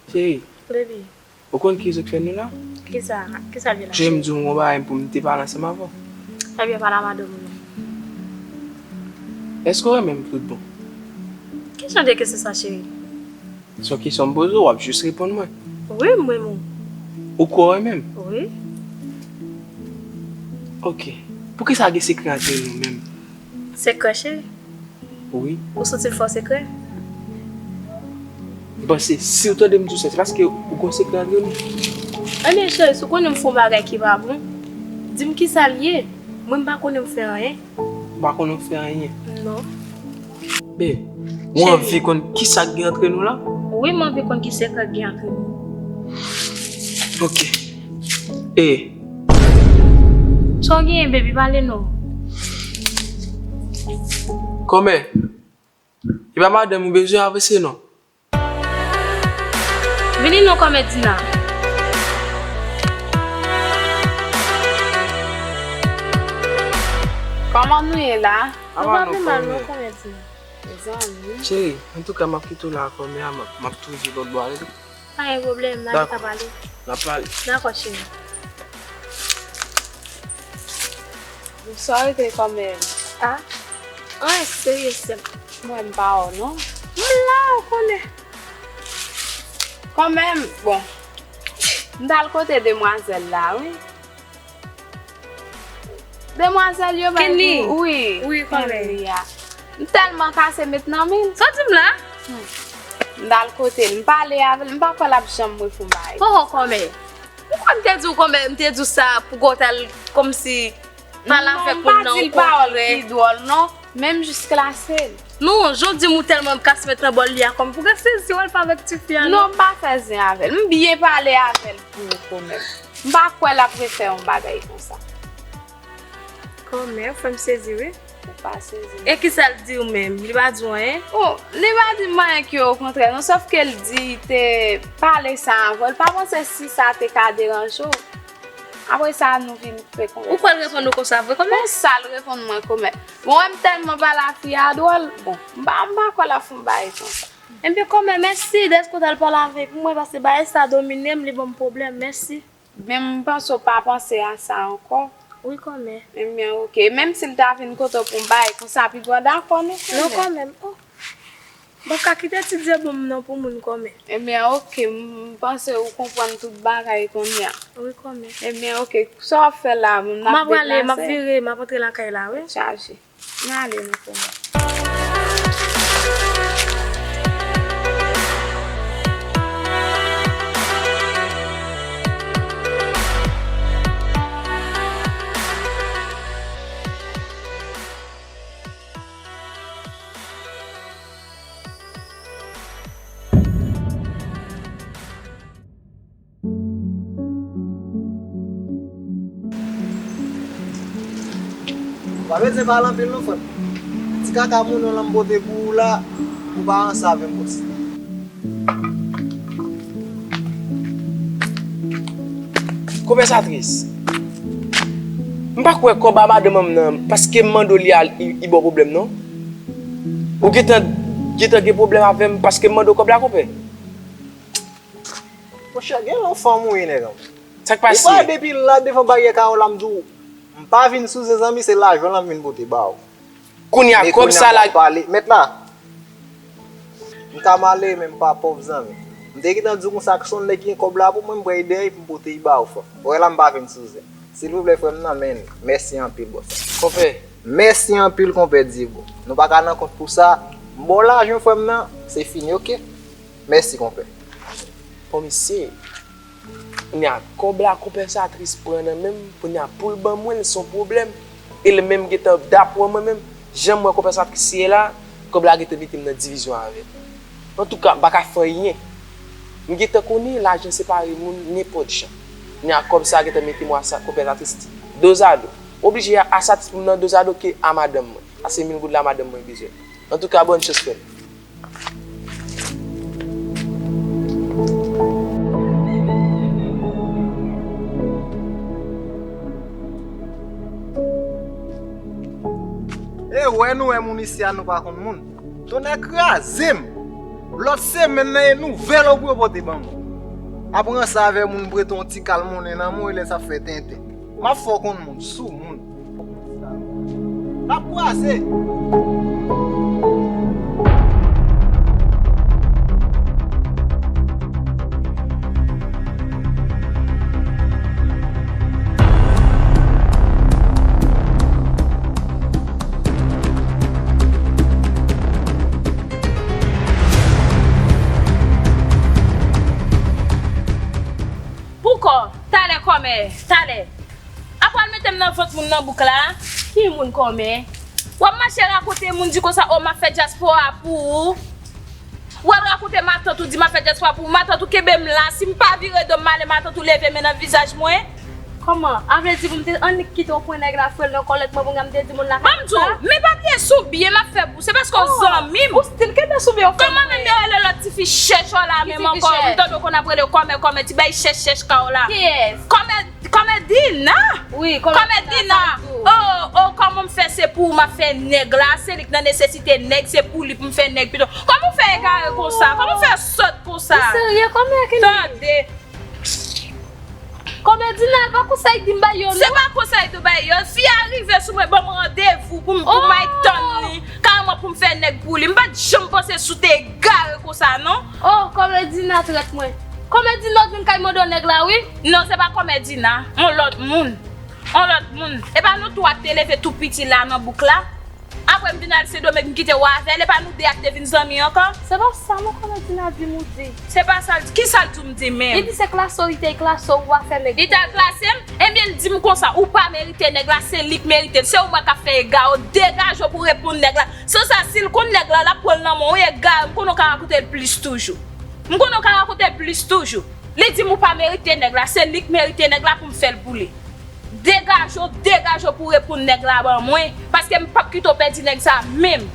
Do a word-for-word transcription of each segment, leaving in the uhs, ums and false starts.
Cheri, baby, ou konn ki rezon k fè nou la? Kisa? Kisa l ye la? Cheri, m di w yon bagay pou m te pale ansanm avè w. Ebyen, pale a madanm ou non. Èske w renmen m tout bon? Ki jan de kesyon sa, cheri? Se yon kesyon m poze w, w ap jis reponn mwen. Wi, m renmen w. Ou kwè w renmen m? Wi. Ok. Poukisa gen sekrè antre nou menm? Sekrè, cheri? Wi. Ou santi l fè w sekrè? M panse, si w tande m di w sa, se paske ou gon sekrè antre nou. Ebyen, cheri, si w konnen m fè yon bagay ki pa bon, di m kisa l ye. Mwen, m pa konnen m fè anyen. Ou pa konnen w fè anyen? Non. Be, ou anvi konn kisa k gen antre nou la? Wi, m anvi konn ki sekrè k gen antre nou. Ok. E. Sa w genyen, baby, pale non. Kòmè, e pa madanm ou bezwen avanse non. Vini non, kòmè Dina. Kòman nou ye la? Nou pa pi mal non, kòmè Dina. Mezanmi. Cheri, antouka, m ap kite w la, kòmè a, m ap, m ap tou vin lòt bò ale. Pa gen pwoblèm, n a gentan pale. N ap pale. Dakò, cheri. Bonswa, rete kòmè. A? Anyen, serye, sè m. Mwen, m pa wè w non. M la, ou konnen. Kanmenm, bon. M t al kote demwazèl la, wi. Demwazèl yo bay Kenny. Wi, wi, kanmenm. Kenny a. M tèlman kase met nan men l. Sa w di m la? Hmm. M t al kote l, m pale avè l, m pa kwè l ap janm refè yon bagay. Oho, kòmè. Ou kwè m te di w kòmè, m te di w sa pou w t al kòmsi pale avèk moun nan yon kontrè. Non, m pa di l pawòl ki dwòl, non. Men m jis klase l. Non, jan w di m ou tèlman kase met nan bòl li a kòm pou gen sezi w al pale avèk tifi a, non? Non, m pa fè zen avè l. M byen pale avè l pou ou kanmenm. M pa kwè l ap refè yon bagay konsa. Kanmenm, fè m sezi, wi. Ou pa sezi. E kisa l di w menm? Li pa di w anyen? Oh, li pa di m anyen ki okontrè, non, sòf ke l di te pale sa avè w. L pa panse si sa te ka deranje w. Apre sa, nou vin fè konvèsasyon. Ou kwè l reponn ou konsa vre, kòmè? Konsa l reponn mwen, kòmè. Bon, wè m tèlman pale a fi a dwòl. Bon, m pa, m pa kwè l ap fè yon bagay konsa. Ebyen, kòmè, mèsi dèske w t al pale avè l pou mwen, paske bagay sa domine m, li ban m pwoblèm. Mèsi. Men m panse w pa panse a sa ankò. Wi, kòmè. Ebyen, oke. Menm si l ta vin kote w pou yon bagay konsa, pi bon dakò, non, kòmè? Non, kòmè. Oh. M p ap ka kite ti Dye ban m nan pou moun kòmè. Ebyen, oke, m panse ou konprann tout bagay kounye a. Wi, kòmè. Ebyen, oke, sa w ap fè la, moun nan ap deplase? M ap prale, m ap vire, m ap antre lakay la, wi. Chaje. N ale, nou kòmè. Pa bezwen pale anpil non, frè m. Ti kaka moun nan m pote pou ou la, ou pa ranse avè m konsa. Konpè Satris, m pa kwè kòb a madanm nan, paske m mande w li a, li, li ba w pwoblèm non. Ou gentan, gentan gen pwoblèm avè m paske m mande w kòb la, konpè? Monchè, gen yon fanm ou ye, nèg an. Sa k pase? Ou pa depi la devan baryè kay la, m di w, m pa vin sou zen, zanmi, se lajan la m vin pote ba w. Kounye a, kòb sa la. Mèt la, m ka malere, men m pa pòv, zanmi. M te gentan di w konsa, ke se yon nèg ki gen kòb la pou mwen, m pral dèyè pou m pote l ba w, frè m. Ou wè la, m pa vin sou zen. Silvouplè, frè m nan, men mèsi anpil, bòs. Konpè. Mèsi anpil, konpè Diego. Nou pa ka nan kont pou sa. M ba w lajan, frè m nan, se fini, oke? Mèsi, konpè. Bon, mesye, kounye a, kòb la konpè Satris pran nan men m, kounye a, pou l ban mwen l, se yon pwoblèm. E l menm gentan dapwè mwen menm, jan m wè konpè Satris ye la, kòb la gentan mete m nan divizyon avè l. Antouka, m pa ka fè anyen. M gentan konnen lajan separe moun nenpòt jan. Kounye a, kòb sa gentan mete m a sa, konpè Satris dozado. Oblije a, a Satris pou m nan dozado ke a madanm mwen. Paske mil goud la madanm mwen bezwen. Antouka, bòn chans, frè m. E wè nou wè moun isi a, nou pa konn moun. Tonnè kraze m! Lòt semèn nan e nouvèl ou pou yo pote ban mwen. Ap ranse avè moun, prete yon ti kal monnen nan men w, e lè sa ap fè tenten. M ap fè w konn moun, sou moun. N ap kwaze. Poukò? Talè kòmè, talè. Apral mete m nan vant moun nan bouk la. Ki moun kòmè? W ap mache rakonte moun di konsa, o, m ap fè dyaspora pou ou. W al rakonte matant ou, di m ap fè dyaspora pou ou. Matant ou kenbe m la. Si m pa vire do m ale, matant ou leve men nan vizaj mwen. Kòman? A vle di pou m te annik kite w pran nèg la, fouye l nan kòlèt mwen, pou m te di moun la. Ban m di w, men pa bliye sou byen m ap fè pou ou. Se paske w zanmi m. Ou still kenbe sou byen w fè. Kòman menm yo rele lòt tifi chèch la menm ankò? M tande w konn ap rele w kòmè, kòmè, ti bay chèch chèch ka w la. Kiyès? Kòmè Kòmèdina! Wi, kòmèdina! Oh, oh, kòman m fè se pou ou m ap fè nèg la? Se li k nan nesesite nèg, se pou li pou m fè nèg pito. Kòman w fè egare konsa? Kòman w fè sòt konsa? Ou serye? Kòmè ki li? Tande! Kòmèdina, pa konsèy di m bay yo, non? Se pa konsèy di w bay yo. Fi a rive sou mwen, ban m randevou pou m, pou m ay tann li. Kareman pou m fè nèg pou li. M pa t janm panse si w te egare konsa, non. Oh, kòmèdina trèt mwen. Kòmèdina w vin kay mande w nèg la, wi. Non, se pa kòmèdina. On lòt moun. On lòt moun. E pa nou twa k te leve tou piti la nan bouk la? Apre m vin al Sendomeng, m kite w avè l. E pa nou de a k te vin zanmi ankò? Se pa sa, non, kòmèdina di m ou di. Se pa sa l di. Kisa l di w m di menm? Li di se klase w, li te klase w, ou pa fè nèg. Li t al klase m? Ebyen, l di m konsa, ou pa merite nèg la, se li k merite l. Se ou mwen k ap fè egare, degaje w pou w reponn nèg la. San sa, si l konn nèg la, l ap pran l nan men w, egare, m konnen w ka rakonte l plis toujou. M konnen w ka rakonte l plis toujou. Li di m ou pa merite nèg la, se li k merite nèg la pou m fè l pou li. Degaje w, degaje w pou w reponn nèg la ban mwen, paske m p ap kite w pèdi nèg sa menm.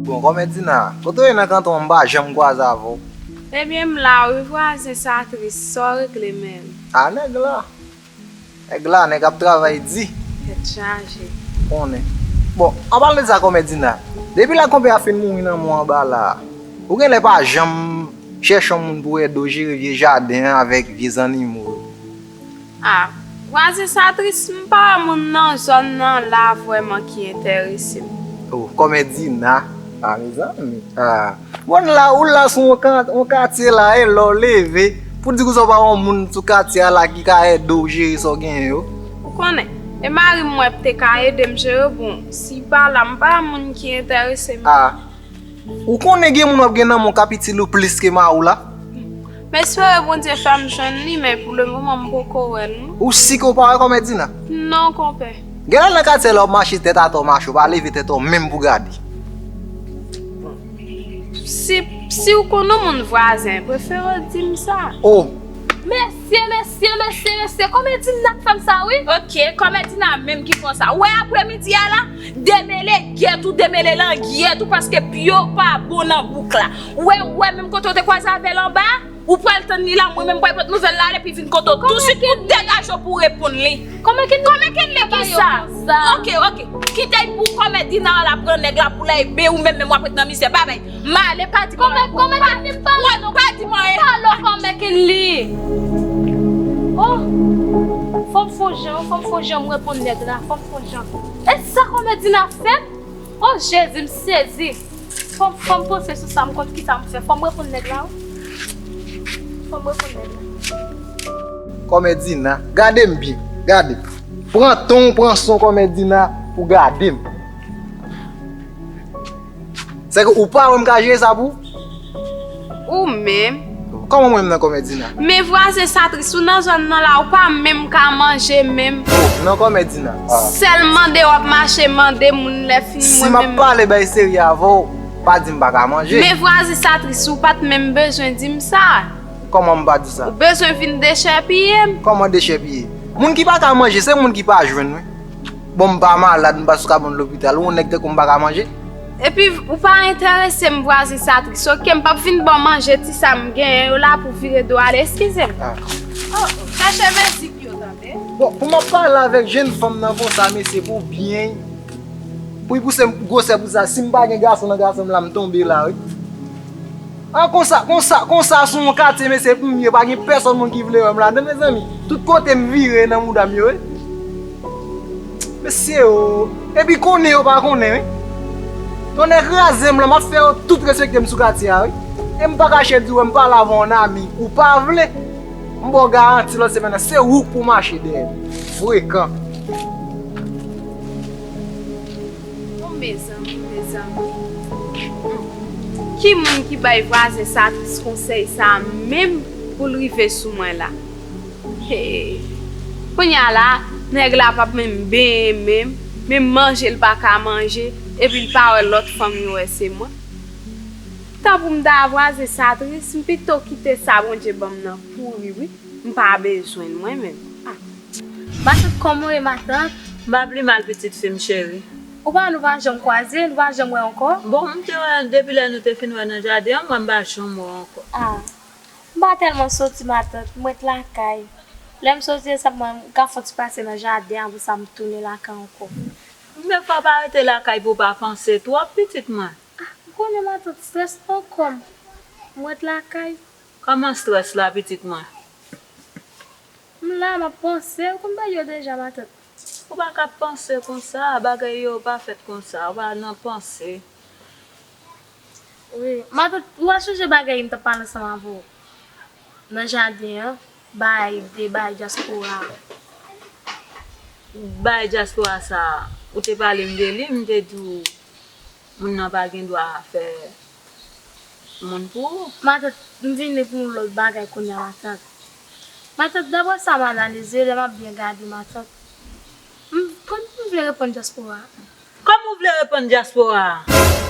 Bon, kòmèdina, kote w ye nan kanton an? M pa janm kwaze avè w. Ebyen, m la wi, vwazen, sa tris. Sa w regle menm? A, nèg la. Nèg la, nèg ap travay di. Tèt chaje. Konnen. Bon, an palan de sa, kòmèdina, depi lakonpè a fin mouri nan mòn anba la a, ou genlè pa janm chèche yon moun pou w ede w jere vye jaden an avèk vye zannimo yo. A, vwazen, sa tris, m pa wè moun nan zòn nan la vrèman ki enterese m. Oh, kòmèdina. A, mezanmi. A. Bon, la, ou la sou yon ka-, yon katye la, e lè w leve, pou di konsa w pa wè yon moun sou katye a la ki ka ede w jere sa w genyen yo. Ou konnen, e mari m mwen te ka ede m jere, bon, si l pa la, m pa wè moun ki enterese m. A, ou konnen gen moun w ap gen nan men w k ap itil ou plis ke mari w la? M espere Bondye fè m jwenn li, men pou lemoman m poko wè l, non. Ou si ke w pa wè kòmèdina? Non, konpè. Genlè nan katye la w ap mache tèt atè w mache, w pa leve tèt ou menm pou gade. Si, si w konn yon moun vwazen, prefere w di m sa. Oh! Mesye, mesye, mesye, mesye, kòmèdina k fè m sa, wi. Ok, kòmèdina menm ki fè w sa. Ou wè aprèmidi a la, demele gèt ou, demele langyèt ou, paske pye w pa bon nan bouk la. Ou wè, ou wè menm kote w te kwaze avè l anba a? Ou pral tann li la, mwen menm pral pot nouvèl la, epi vin kote w tousuit pou degaje w pou w reponn li. Kòmè ki li? Kòmè ki li ki sa? Ok, ok. Kite l pou kòmèdina la pran nèg la pou l ede ou menm, menm w ap ret nan mizè. Babay. M ale, pa di m anyen. Kòmè, kòmè ki li m pale non? Pa di m anyen. Pale kòmè ki li. Oh. Fò m fon jan, fò m fon jan m reponn nèg la, fò m fon jan. E sa kòmèdina fè m? Oh, Jezi, m sezi. Fò m, fò m panse sou sa, m konn kisa m fè. Fò m reponn nèg la, wi. Fò m reponn nèg la. Kòmèdina, gade m byen, gade m. Pran ton w, pran son kòmèdina pou gade m. Sèke ou pa wè m ka jere sa pou ou? Ou menm. Kòman mwen menm nan kòmèdina? Men vwazen, sa tris, ou nan zòn nan la, ou pa menm ka manje menm. Oh, nan kòmèdina. Ah. Sèl mande w ap mache mande moun lè fini mwen menm. Si m ap pale bay serye avè w, pa di m pa ka manje. Men vwazen, sa tris, ou pa t menm bezwen di m sa. Kòman m pa di sa? Ou bezwen vin dechèpiye m. Kòman dechèpiye? Moun ki pa ka manje, se moun ki pa jwenn, wi. Bon, m pa malad, m pa sou kabann lopital. Ou yon nèg tankou m pa ka manje? Epi ou pa enterese m, vwazen sa tris, oke? M p ap vin ba w manje, ti sa m genyen yo la pou vire do ale, eskize m. Ah. Oh, chache mizik yo, tande? Bon, pou m ap pale avèk jenn fanm nan konsa, mesye, pou byen. Pou l pouse m gwosè pou sa, si m pa gen gason nan gason m la, m tonbe la, wi. Ah, konsa, konsa, konsa, sou yon katye, mesye, pou m ye, pa gen pèsonn moun ki vle wè m ladan, mezanmi. Tout kote m vire nan mouda m yo, wi. Mesye, o. Epi konnen yo pa konnen, wi. Tonnè kraze m la, m ap fè yo tout respekte m sou katye a, wi. E m pa kache di w, m pale avè yon ami, ou pa vle. M ba w garanti lòt semèn nan, se ou k pou mache dèyè m. Frekan. Oh, mezanmi, mezanmi. Hmm. Ki moun ki bay vwazen sa tris konsèy sa a menm pou l rive sou mwen la? Hey. Kounye a la, nèg la p ap menm benyen menm, menm manje l pa ka manje, epi l pa wè lòt fanm yo wè se mwen. Tan pou m ta vwazen sa tris, m pito kite sa Bondye ban m nan pouri, wi. M pa bezwen l mwen menm. Ah. Matant, kòman w ye, matant? M pa pi mal, pitit fi m cheri. Ou pa, nou pa janm kwaze, nou pa janm wè ankò? Bon, m te wè depi lè nou te fin wè nan jaden an, mwen m pa janm wè w ankò. Ah. M pa tèlman soti, matant, m ret lakay. Lè m soti, e sa mwen, m ka fè yon ti pase nan jaden an, apre sa m tounen lakay ankò. Men fò w pa rete lakay pou w pa panse twòp, pitit mwen. Ah, ou konnen, matant, strès pran kò m. M ret lakay. Kòman strès la, pitit mwen? M la, m ap panse, ou konn bagay yo deja, matant. Ou pa ka panse konsa, bagay yo pa fèt konsa, ou pa nan panse. Wi, matant, ou pa sonje bagay m t ap pale ansanm avè w nan jaden an, bay de bay dyaspora a. Bay dyaspora sa a, ou te pale m de li, m te di w moun nan pa gen dwa fè moun pou ou. Matant, m vini pou yon lòt bagay kounye a, matant. Matant, daprè sa m analize, lè m ap byen gade, matant, m, kòm m vle reponn dyaspora a. Kòman w vle reponn dyaspora a?